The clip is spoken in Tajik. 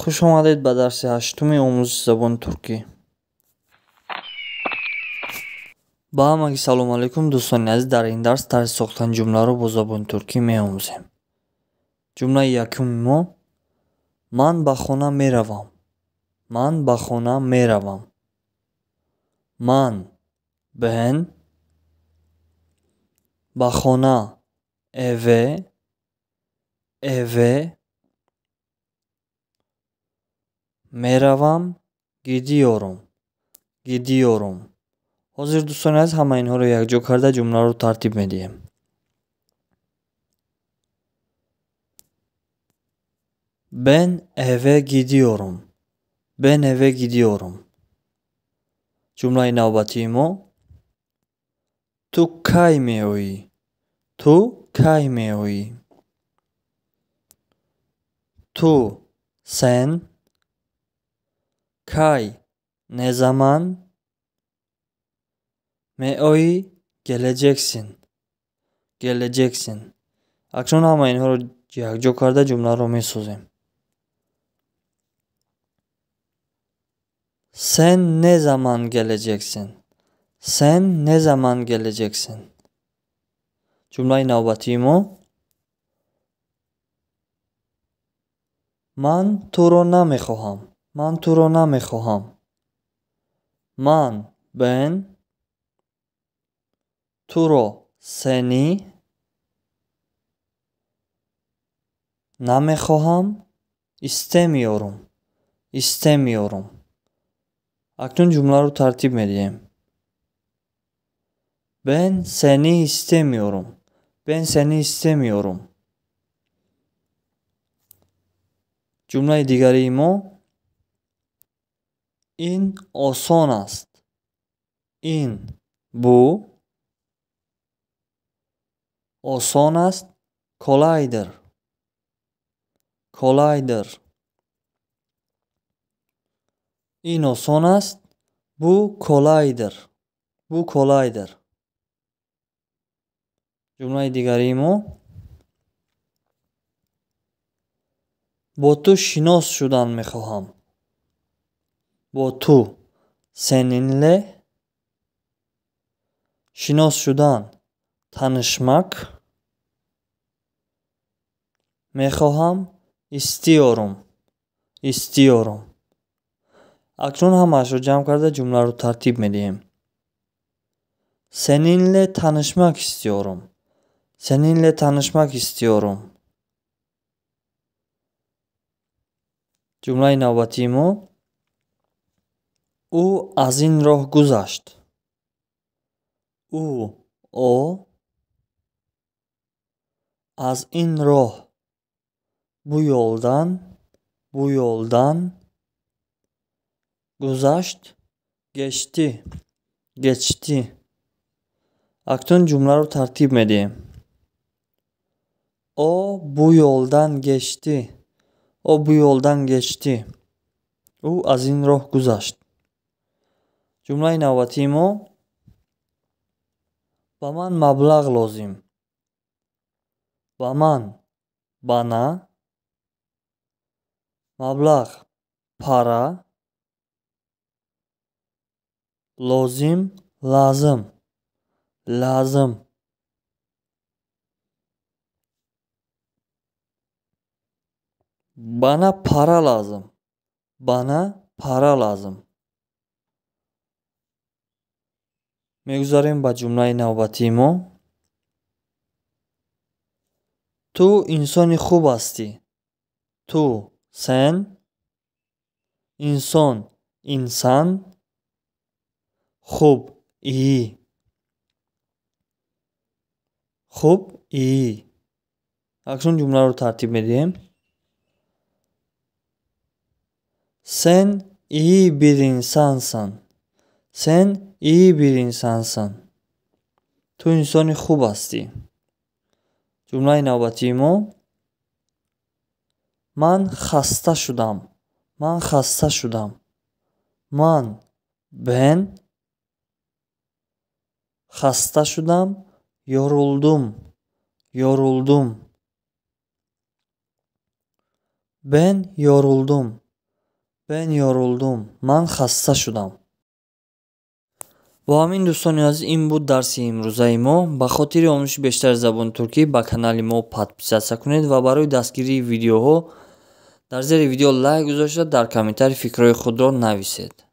Хуш омадед ба дарси ҳаштуми омӯзиши забони туркӣ. Ба ҳамагӣ салому алайкум, дӯстони азиз. Дар ин дарс тарзи сохтани ҷумларо бо забони туркӣ меомӯзем. Ҷумлаи якуми мо: ман ба хона меравам. Ман ба хона меравам. Ман ben ба хона eve eve меравам gidiyorum gidiyorum. Ҳозир, дӯстони азиз, ҳама инҳоро якҷо карда ҷумларо тартиб медиҳем. Ben eve gidiyorum. Ben eve gidiyorum. Ҷумлаи навбатии мо: ту кай меоӣ? Ту кай меоӣ? Ту sen кай ne zaman меоӣ geleceksin geleceksin. Акнун ҳама инҳоро якҷо карда ҷумларо месозем. Sen ne zaman geleceksin? Sen ne zaman geleceksin? Ҷумлаи навбатии мо: ман туро намехоҳам. Ман туро намехоҳам. Ман ben туро seni намехоҳам istemiyorum istemiyorum. Акнун ҷумларо тартиб медиҳем. Ben seni istemiyorum. Ben seni istemiyorum. Ҷумлаи дигарии мо: ин осон аст. Ин bu осон аст kolaydır. Kolaydır. Ин осон аст, bu kolaydır. Bu kolaydır. Ҷумлаи дигарии мо: бо ту шинос шудан мехоҳам. Бо ту seninle шинос шудан tanışmak мехоҳам istiyorum istiyorum. Акнун ҳамаашро ҷамъ карда ҷумларо тартиб медиҳем. Seninle tanışmak istiyorum. Seninle tanışmak istiyorum. Ҷумлаи навбатии мо: ӯ аз ин роҳ гузашт. Ӯ о аз ин роҳ bu yoldan bu yoldan гузашт geçti geçti. Акнун ҷумларо тартиб медиҳем. О bu yoldan geçti. О bu yoldan geçti. Ӯ аз ин роҳ гузашт. Ҷумлаи навбатии мо: ба ман маблағ лозим. Ба ман bana маблағ para лозим lazım lazım. Bana para lazım. Bana para lazım. Мегузарем ба ҷумлаи навбатии мо: ту инсони хуб ҳастӣ. Ту sen инсон insan хуб iyi хуб iyi. Акнун ҷумларо тартиб медиҳем. Sen iyi bir insansın. Sen iyi bir insansın. Ту инсони хуб ҳастӣ. Ҷумлаи навбатии мо: ман хаста шудам. Ман хаста шудам. Ман ben хаста шудам yoruldum yoruldum. Ben yoruldum. Ben yoruldum. Ман хаста шудам. Бо ҳамин, дӯстони азиз, ин буд дарси имрӯзаи мо. Ба хотири омӯзиши бештари забони туркӣ ба канали мо подписаться кунед ва барои дастгирии видеоҳо дар зери видео лайк гузошта, дар комментарий фикрҳои худро нависед.